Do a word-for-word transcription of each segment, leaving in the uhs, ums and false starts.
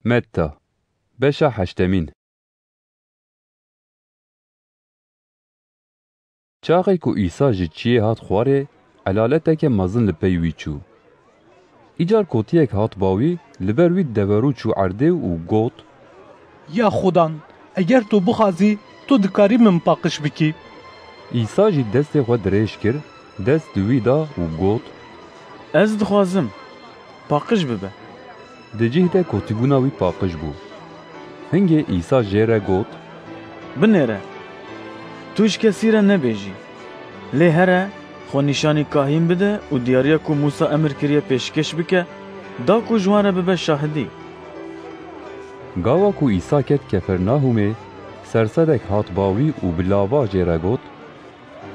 Metta, beşa heştemîn. Çaxê ku Îsa ji çiyê hat xwarê, elaleteke mezin li pey wî çû. Îcar kotiyek hat ba wî, li ber wî deverû çû erdê û got, Ya Xudan, eger tu bixwazî, tu dikarî min paqij bikî. Îsa jî destê xwe dirêj kir, dest di wî da û got, Ez dixwazim, paqij bibe. Di cih de kotîbûna wî paqij bû. Hingê Îsa jê re got, Binêre, tu ji kesî re nebêjî. Lê here, xwe nîşanî kahîn bide û diyariya ku Mûsa emir kiriye pêşkêş bike, da ku ji wan re bibe şahidî. Gava ku Îsa ket Kefernahûmê, sersedek hat ba wî û bi lava jê re got,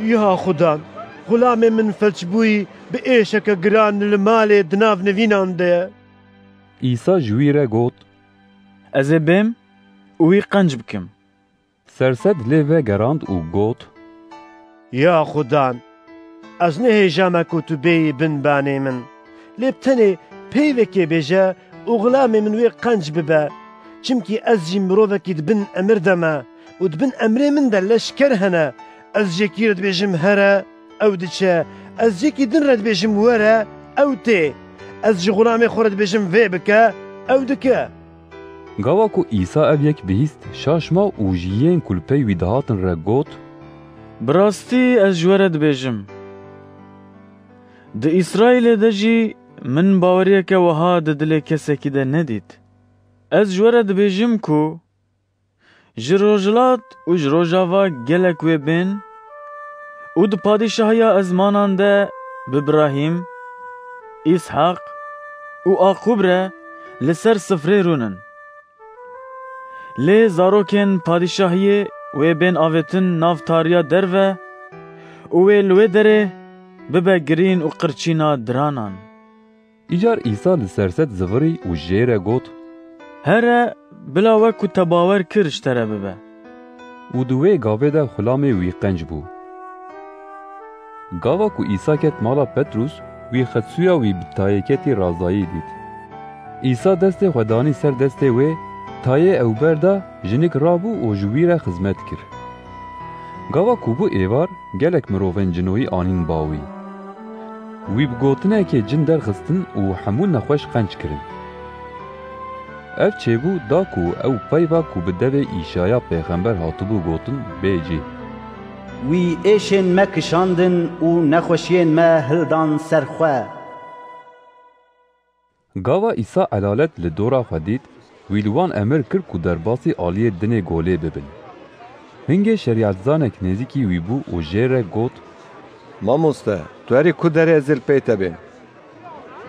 Ya Xudan, xulamê min felçbûyî bi êşeke giran li malê di nav nivînan de ye. Îsa ji wî re got, Ez ê bêm û wî qenc bikim. Sersed lê vegerand û got, Ya Xudan, ez nehêja me ku tu bêyî bin banê min. Lê bi tenê peyvekê bêje û xulamê min wê qenc bibe. Çimkî ez jî mirovekî di bin emir de me û di bin emrê min de leşker hene. Ez ji yekî re dibêjim, Here, ew diçe. Ez ji yekî din re dibêjim, Were, ew tê. Ez ji xulamê xwe re dibêjim, Vê bike, ew dike. Gava ku Îsa ev yek bihîst, şaş ma û ji yên ku li pey wî dihatin re got, Bi rastî ez ji we re dibêjim, di Îsraîlê de jî min baweriyeke wiha di dilê kesekî de nedît. Ez ji we re dibêjim ku ji rojhilat û ji rojava gelek wê bên û di padîşahiya ezmanan de bi Birahîm, Îshaq û Aqûb re li ser sifrê rûnin. Lê zarokên padîşahiyê wê bên avêtin nav tariya derve û wê li wê derê bibe girîn û qirçîna diranan. Îcar Îsa li sersed zivirî û jê re got, Here, bila wek ku te bawer kir ji te re bibe. Û di wê gavê de xulamê wî qenc bû. Gava ku Îsa ket mala Petrûs, wî xetsûya wî bi tayêketî razayî dît. Îsa destê xwe danî ser destê wê, tayê ew berda, jinik rabû û ji wî re xizmet kir. Gava ku bû êvar, gelek mirovên cinoyî anîn ba wî. Wî bi gotinekê cin derxistin û hemû nexweş qenc kirin. Ev çêbû da ku ew peyva ku bi devê Îşaya pêxember hatibû gotin, bê cih. Wî êşên me kişandin û nexweşiyên me hildan ser xwe. Gava Îsa elalet li dora xwe dît, wî li wan emir kir ku derbasî aliyê dinê golê bibin. Hingê şerîetzanek nêzîkî wî bû û jê re got, Mamoste, tu herî ku derê ez ê li pey te bêm?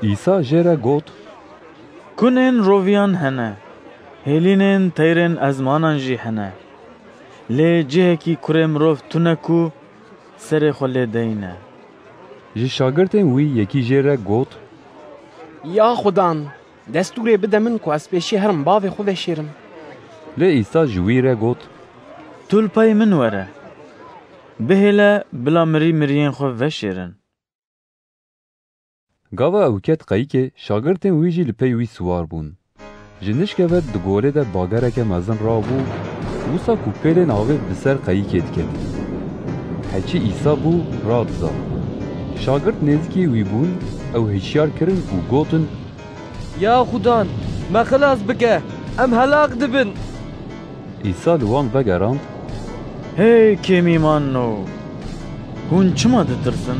Îsa jê re got, Kunên roviyan hene, hêlînên teyrên ezmanan jî hene. Lê cihekî kurê mirov tune ku serê xwe lê deyne. Ji şagirtên wî yekî jê re got, Ya Xudan, destûrê bide min ku ez pêşî herim bavê xwe veşêrim. Lê Îsa ji wî re got, Tu li pey min were. Bihêle bila mirî miriyên xwe veşêrin. Gava ew ket qeyikê, şagirtên wî jî li pey wî siwar bûn. Ji nişke ve di golê de bagereke mezin rabû, wisa ku pêlên avê bi ser qeyikê diketin. Heçî Îsa bû, radiza. Şagirt nêzikî wî bûn, ew hişyar kirin û gotin, Ya Xudan, me xilas bike, em helak dibin. Îsa li wan vegerand, Hey kêmîmanno! Hûn çima ditirsin?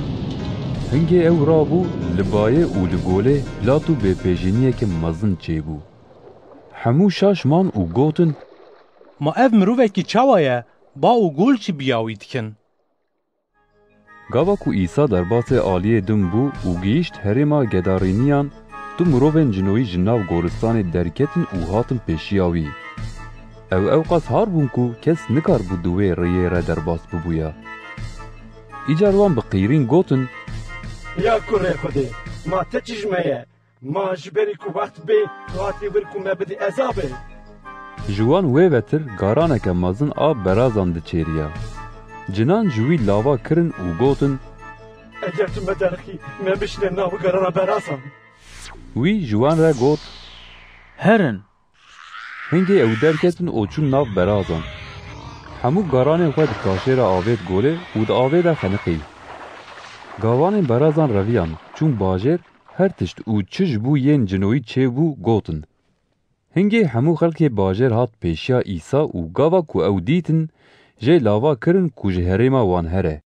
Hingê ew rabû, li bayê û li golê lat û bêpêjîniyeke mezin çêbû. Hemû şaş man û gotin, Ma ev mirovekî çawa ye, ba û gol jî bi ya wî dikin? Gava ku Îsa derbasê aliyê din bû û gihîşt herêma Gedarîniyan, du mirovên cinoyî ji nav goristanê derketin û hatin pêşiya wî. Ew ewqas har bûn ku kes nikaribû di wê rêyê re derbas bibûya. Îcar wan bi qîrîn gotin, Ya kurê Xwedê, ma te çi ji me ye? Ma ji berî ku wext bê, tu hatî wir ku me bidî ezabê. Ji wan wê vetir garaneke mezin a berazan diçêriya. Cinan ji wî lava kirin û gotin, Eger tu me derxî, me bişîne nav garana berazan. Wî ji wan re got, Herin, Hingê ew derketin û çûn nav berazan. Hemû garanên xwe di kaşêra avê digolê û di avê de xeniqî. Gavanên berazan reviyan, çûn bajêr, her tişt û çi ji bo yên cinoyî çêbû, gotin. Hingê hemû xelkê bajêr hat pêşiya Îsa û gava ku ew dîtin, jê lava kirin ku ji herêma wan here.